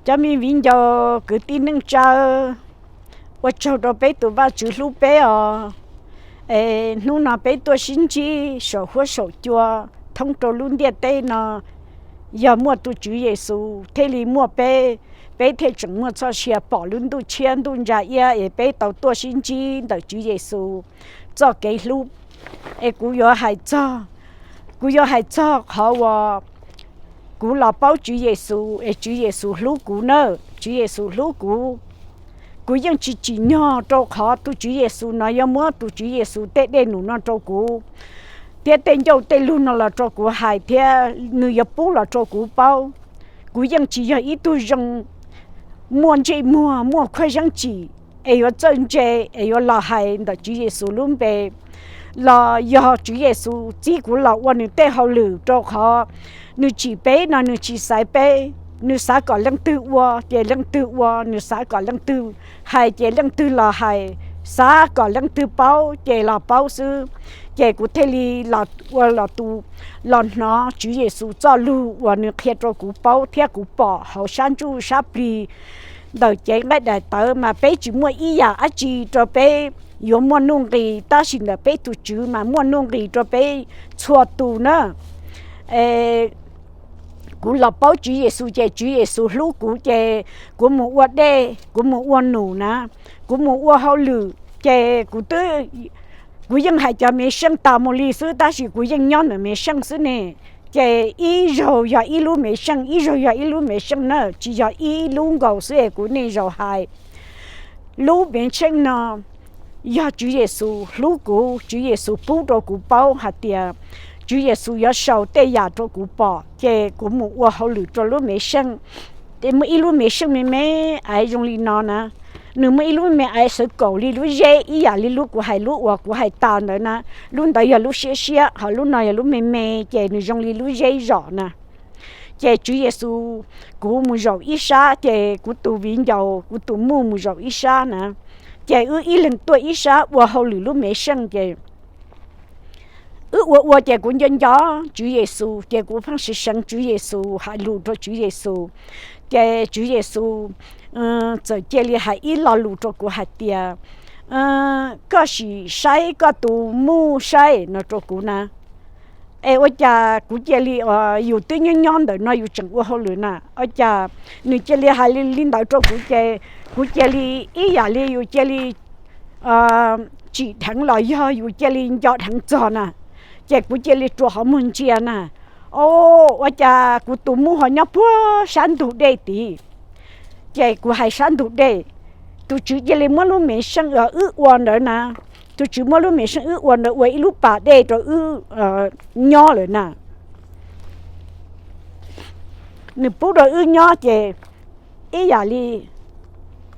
Cov me viv ncaus kwv tij neej tsa, ua tsaug rau peb tus Vajtswv hlub peb os. Es hnub no peb tuaj sib ntsib saum huab saum cua thoob rau lub ntiaj teb no, yog muaj tus Tswv Yexus thiaj li muaj peb, peb thiaj tseem muaj txoj sia pom lub ntuj tshiab ntuj ntsa iab es peb tau tuaj sib ntsib ntawm Tswv Yexus txoj kev hlub. Es kuv yuav hais txog, kuv yuav hais txog qhov uas kuv los paub Tswv Yexus es Tswv Yexus hlub kuv na. Tswv Yexus hlub kuv. Kuv yeej tsis tsim nyog rau qhov tus Tswv Yexus no yuav muab tus Tswv Yexus tej dej num no rau kuv thiab tej ncauj tej lug no los rau kuv hais thiab nws yuav pub los rau kuv paub. Kuv yeej tsis yog ib tug zoo muaj ntsej muag muaj khuab zeeb tsim es yuav txawj ntse es yuav los hais ntawm Tswv Yexus lub npe los yog Tswv Yexus txib kuv los ua nws tej hauj lwm rau qhov nws tsim peb no nws tsis xaiv peb, nws xav kom leej twg ua ces leej twg ua, nws xav kom leej twg hais ces leej twg los hais, xav kom leej twg paub ces los paub xwb. Ces kuv thiaj li los ua los tus, los hnov Tswv Yexus txoj lug uas nws qhia rau kuv paub thiab kuv pom hauv sab ntsuj sab plig ntawm cev nqaij daim tawv mas peb tsis muaj ib yam dab tsi rau peb yuav muaj nuj nqis, tab sis ntawm peb tus Tswv mas muaj nuj nqis rau peb txhua tus na. Kuv los paub Tswv Yexus ces Tswv Yexus hlub kuv ces kuv mus ua dej, kuv mus ua num na, kuv mus ua hauj lwm ces kuv twb, kuv yeej hais cov me seej tas mus li xwb tab sis kuv yeej nyob ntawm me seej xwb ne. Ces ib zaug yog ib lub me seej, ib zaug yog ib lub me seej na, tsis yog ib lub nkaus xwb es kuv nej zaum hais. Lub me seej no yog Tswv Yexus hlub kuv, Tswv Yexus pub rau kuv paub hais tias Tswv Yexus yuav sau tej yam rau kuv pom ces kuv mus ua hauj lwm rau lub me seej. Ces muaj ib lub me seej me me aiv zoo li no na, nws muaj ib lub me aiv xwv kaum li lub zeb ib yam li lub kuv hais lub uas kuv hais tas ntawd na. Lub ntawd yog lub siab siab, ho lub no yog lub me me ces nws zoo li lub zeb zom na. Ces Tswv Yexus, kuv mus zaum ib sab ces kuv tus viv ncaus kuv tus muj mus zaum ib sab na. Ces wb ib leeg tuaj ib sab ua hauj lwm lub me seej ces wb ua ua ces kuv nco nco Tswv Yexus ces kuv pheej seev seev Tswv Yexus hais lus rau Tswv Yexus. Ces Tswv Yexus txawm cia li hais ib lo lus rau kuv hais tias, koj sim saib koj tus muj saib no rau kuv na. Es ua cas kuv cia li, yus twb nyob nyob ntawm no yus tseem ua hauj lwm na, ua cas nws cia li hais li ntawd rau kuv ces kuv cia li ib yam li yus cia li tsim dheev los yog yus cia li nco dheev txog na. Ces kuv cia li rua qhov muag ntsia na, o, ua cas kuv tus muj ho nyob puag sab ntug dej tid. Ces kuv hais sab ntug dej, tus Tswv cia li muab lub me seej wb ua ntawd na, tus Tswv muab lub me seej wb ua ntawd ua ib lub pas dej rau wb nyob lawm na. Nws pub rau wb nyob ces ib yam li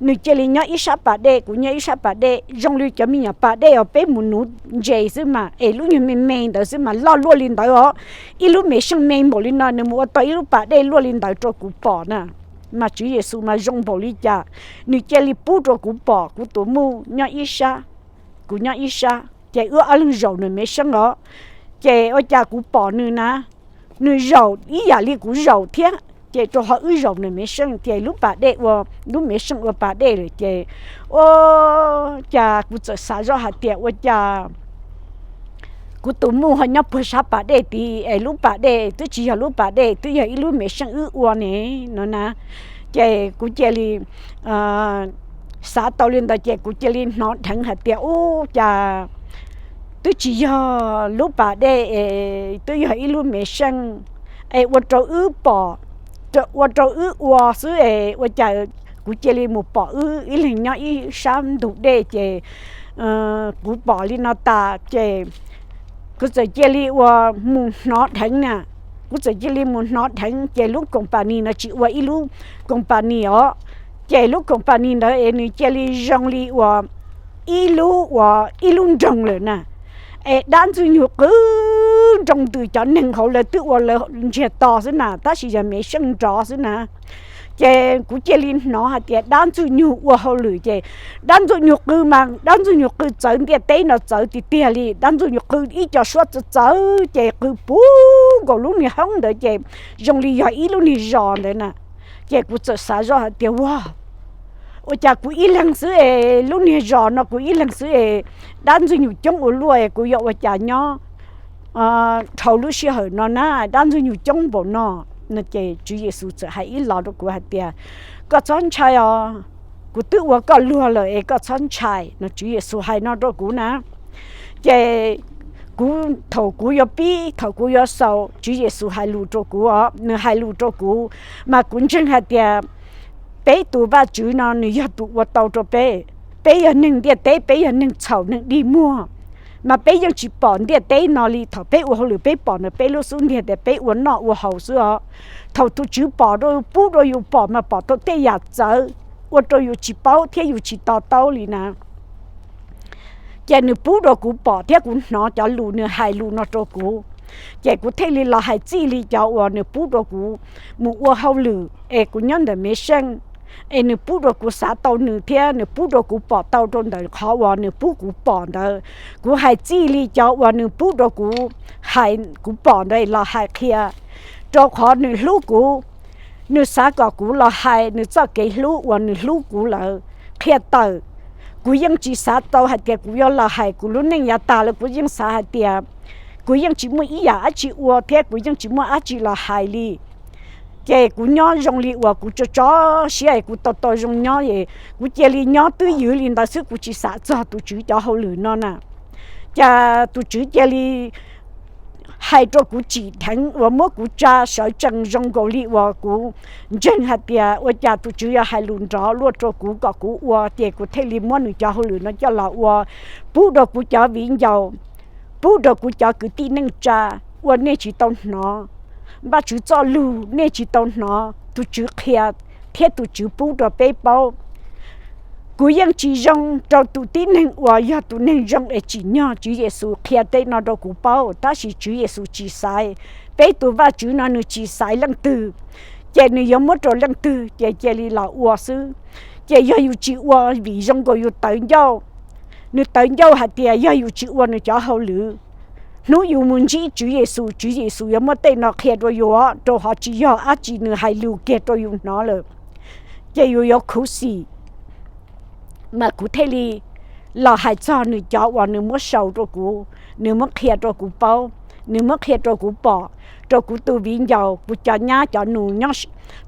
nws cia li nyob ib sab pas dej, kuv nyob ib sab pas dej, zoo li cov me nyuam pas dej uas peb mus nuv ntses xwb mas es lub nyuag me me ntawd xwb mas loj luaj li ntawd os. Ib lub me seej me npaum li no nws mus ua tau ib lub pas dej luaj li ntawd rau kuv pom na. Mas Tswv Yexus mas zoo npaum li cas, nws cia li pub rau kuv pom kuv tus muj nyob ib sab, kuv nyob ib sab ces wb ob leeg zaum nws me seej os. Ces ua cas kuv pom nws na, nws zaum ib yam li kuv zaum thiab ces rau qhov wb zaum nws me seej ces lub pas dej ua, lub me seej ua pas dej lawm ces ua cas kuv txawm xav zoj hais tias ua cas kuv tus muj ho nyob puag sab pas dej tid es lub pas dej twb tsis yog lub pas dej, twb yog ib lub me seej wb ua ne no na. Ces kuv cia li xav tau li ntawd ces kuv cia li hnov dheev hais tias ub cas twb tsis yog lub pas dej es twb yog ib lub me seej es ua rau wb pom, ua rau wb ua xwb es ua cas kuv cia li mus pom wb ib leeg nyob ib sab ntug dej ces kuv pom li no tas ces kuv txawm cia li ua mus hnov dheev na. Kuv txawm cia li mus hnov dheev ces lub company no tsis ua ib lub company os. Ces lub company ntawd es nws cia li zoo li uas ib lub uas ib lub nroog lawm na. Es dab ntxwg nyoog qw nroo ntws cov neeg hauv lawv twb ua lawv ntsiag to xwb na, tab sis yog me seej nrov xwb na. Ces kuv cia li hnov hais tias dab ntxwg nyoog ua hauj lwm ces dab ntxwg nyoog qw mas dab ntxwg nyoog qw txawv ntiaj teb no txawv tiag tiag li. Dab ntxwg nyoog qw ib co suab txawv txawv ces qw puv nkaus lub niag hoob ntawd ces zoo li yog ib lub niag zos ntawd na. Ces kuv txawm xav zoj hais tias, Ua, ua cas kuv ib leeg xwb es lub niag zos no kuv ib leeg xwb es dab ntxwg nyug coob ua luaj es kuv yuav ua cas nyob dhau lub sij hawm no na, dab ntxwg nyug coob npaum no? Ces Tswv Yexus txawm hais ib los rau kuv hais tias, Koj txhob ntshai os, kuv twb ua koj luag lawm es koj txhob ntshai no. Tswv Yexus hais no rau kuv na. Ces kuv, thaum kuv yuav pib, thaum kuv yuav xaus, Tswv Yexus hais lus rau kuv os, nws hais lus rau kuv, mas kuv ntseeg hais tias peb tus Vajtswv no nws yog tus ua tau rau peb. Peb yog neeg ntiaj teb, peb yog neeg txhaum neeg dig muag, mas peb yeej tsis pom ntiaj teb no li. Thaum peb ua hauj lwm peb pom ntawm peb lub xub ntiag tias peb ua noj ua haus xwb os. Thaum tus Tswv pom rau, pub rau yus pom mas pom tau tej yam txawv ua rau yus tsis paub thiab yus tsis to taub li na. Ces nws pub rau kuv pom thiab kuv hnov cov lus nws hais lus no rau kuv. Ces kuv thiaj li los hais txij li cov uas nws pub rau kuv mus ua hauj lwm es kuv nyob ntawm Mev Seej, es nws pub rau kuv xav tau nws thiab nws pub rau kuv pom tau rau ntawm qhov uas nws pub kuv pom ntawd. Kuv hais txij li cov uas nws pub rau kuv hais, kuv pom ntawd los hais qhia, rau qhov nws hlub kuv. Nws xav kom kuv los hais nws txoj kev hlub uas nws hlub kuv lawm qhia tawm. Kuv yeej tsis xav tau hais tias kuv yuav los hais kuv lub neej yav tas lawm, kuv yeej xav hais tias kuv yeej tsis muaj ib yam dab tsi ua thiab kuv yeej tsis muaj dab tsi los hais li. Ces kuv nyob zoo li uas kuv tso tso siab es kuv tau tau zoo nyob es kuv cia li nyob twb ywv li ntawd xwb, kuv tsis xav txog tus Tswv cov hauj lwm no na. Ces tus Tswv cia li hais rau kuv tsim dheev uas muab kuv tsa sawv tsees zoo nkaus li uas kuv ntseeg hais tias ua cas tus Tswv yuav hais lus nrov luaj rau kuv kom kuv ua, ces kuv thiaj li muab nws cov hauj lwm no coj los ua, pub rau kuv cov viv ncaus, pub rau kuv cov kwv tij neej tsa, ua nej tsis tau hnov. Vajtswv txoj lus nej tsis tau hnov, tus Tswv qhia thiab tus Tswv pub rau peb paub. Kuv yeej tsis zoo rau tus tib neeg uas yog tus neeg zoo es tsim nyog Tswv Yexus qhia tej no rau kuv paub, tab sis Tswv Yexus tsis xaiv. Peb tus Vajtswv no nws tsis xaiv leej twg, ces nws yuav muab rau leej twg ces cia li los ua xwb. Ces yog yus tsis ua vim zoo nkaus yus tawv ncauj. Nws tawv ncauj hais tias yog yus tsis ua nws cov hauj lwm, hnub yus mus ntsib Tswv Yexus, Tswv Yexus yuav muab tej no qhia rau yus, rau qhov tsis yog dab tsi nws hais lus kiag rau yus hnov lawm, ces yus yuav khuv xim. Mas kuv thiaj li los hais txog nws cov uas nws muab sau rau kuv, nws muab qhia rau kuv paub, nws muab qhia rau kuv pom, rau kuv tus viv ncaus, kuv cov nyab cov nus nyob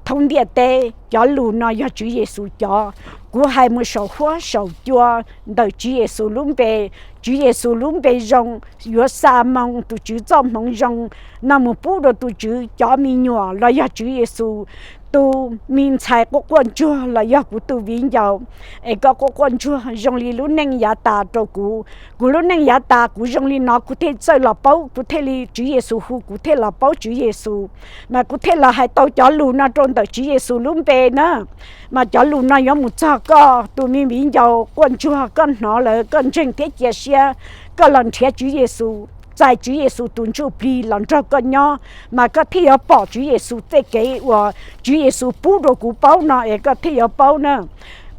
thoob ntiaj teb. Cov lus no yog Tswv Yexus cov. Kuv hais mus saum huab saum cua ntawm Tswv Yexus lub npe. Tswv Yexus lub npe zoo, yuav xa moo tus Tswv txoj hmoov zoo no mus pub rau tus Tswv cov me nyuam los yog Tswv Yexus tus me ntxhais quaj quaj ntsuag los yog kuv tus viv ncaus, es koj quaj quaj ntsuag zoo li lub neej yav tas rau kuv. Kuv lub neej yav tas kuv zoo li no kuv thiaj txawj los paub, kuv thiaj li Tswv Yexus hu kuv thiaj los paub Tswv Yexus, mas kuv thiaj los hais tau cov lus no rau ntawm Tswv Yexus lub npe na. Mas cov lus no yuav mus txog koj tus me viv ncaus quaj ntsuag, koj hnov lawm koj ntseeg thiab cia siab, koj los nrhiav Tswv Yexus, txais Tswv Yexus tus ntsuj plig los nrog koj nyob, mas koj thiaj yuav pom Tswv Yexus tej kev uas Tswv Yexus pub rau kuv paub no es koj thiaj yuav paub na.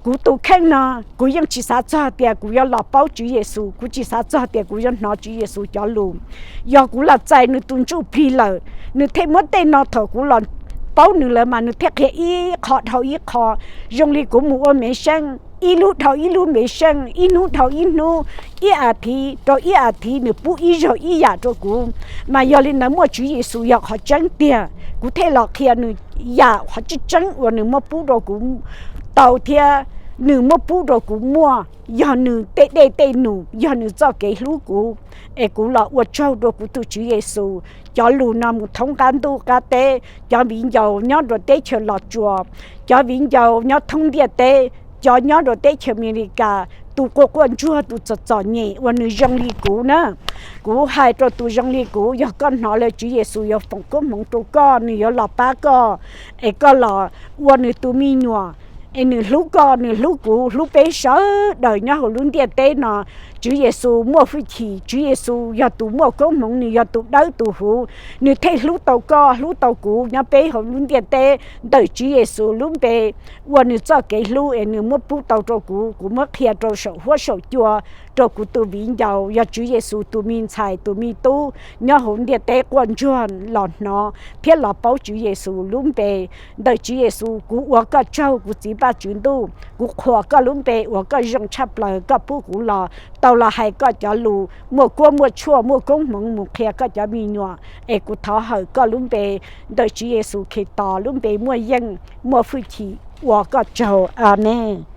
Kuv tus kheej no, kuv yeej tsis xav txog tias kuv yuav los paub Tswv Yexus, kuv tsis xav txog tias kuv yuav hnov Tswv Yexus cov lus. Yog kuv los txais nws tus ntsuj plig lawm, nws thiaj muab tej no, thaum kuv los paub nws lawm mas nws thiaj qhia ib qho dhau ib qho, zoo li kuv mus ua Mev Seej, ib lub dhau ib lub Mev Seej, ib hnub dhau ib hnub, ib as thiv rau ib as thiv nws pub ib zaug ib yam rau kuv. Mas yog li ntawd muaj Tswv Yexus yog qhov tseeb tiag, kuv thiaj los qhia nws yam qhov tseeb tseeb uas nws muab pub rau kuv tau thiab nws muab pub rau kuv muaj, yog nws tej dej tej num, yog nws txoj kev hlub kuv. Es kuv los ua tsaug rau kuv tus Tswv Yexus, cov lus no mus thoob qab ntuj qab teb, cov viv ncaus nyob rau teb chaws Los Tsuas, cov viv ncaus nyob thoob ntiaj teb, cov nyob rau teb chaws Amelikas, tus quaj quaj ntsuag, tus txom txom nyem uas nws zoo li kuv na. Kuv hais rau tus zoo li kuv, yog koj hnov lawm Tswv Yexus yuav foom koob hmoov rau koj, nws yuav los pab koj, es koj los ua nws tus me nyuam, es nws hlub koj, nws hlub kuv, hlub peb sawv daws nyob hauv lub ntiaj teb no. Tswv Yexus muaj hwj chim, Tswv Yexus yog tus muaj koob hmoov, nws yog tus dawb tus huv, nws thiaj hlub tau koj, hlub tau kuv nyob peb hauv lub ntiaj teb. Ntawm Tswv Yexus lub npe uas nws txoj kev hlub es nws muab pub tau rau kuv, kuv muab qhia rau saum huab saum cua rau kuv tus viv ncaus, yog Tswv Yexus tus me ntxhais tus me tub nyob hauv ntiaj teb quaj ntsuag los hnov thiab los paub Tswv Yexus lub npe. Ntawm Tswv Yexus kuv ua koj tsaug, kuv Txiv Paj Tswv Ntuj, kuv qhuas koj lub npe uas koj zoo tshaj plaws, koj pub kuv los tau los hais koj cov lus muaj kuab muaj tshuaj, muaj koob hmoov mus qhia koj cov me nyuam, es kuv thov hawm koj lub npe, ntawm Tswv Yexus Khetos lub npe muaj yeej muaj hwj chim, ua koj tsaug, Amees.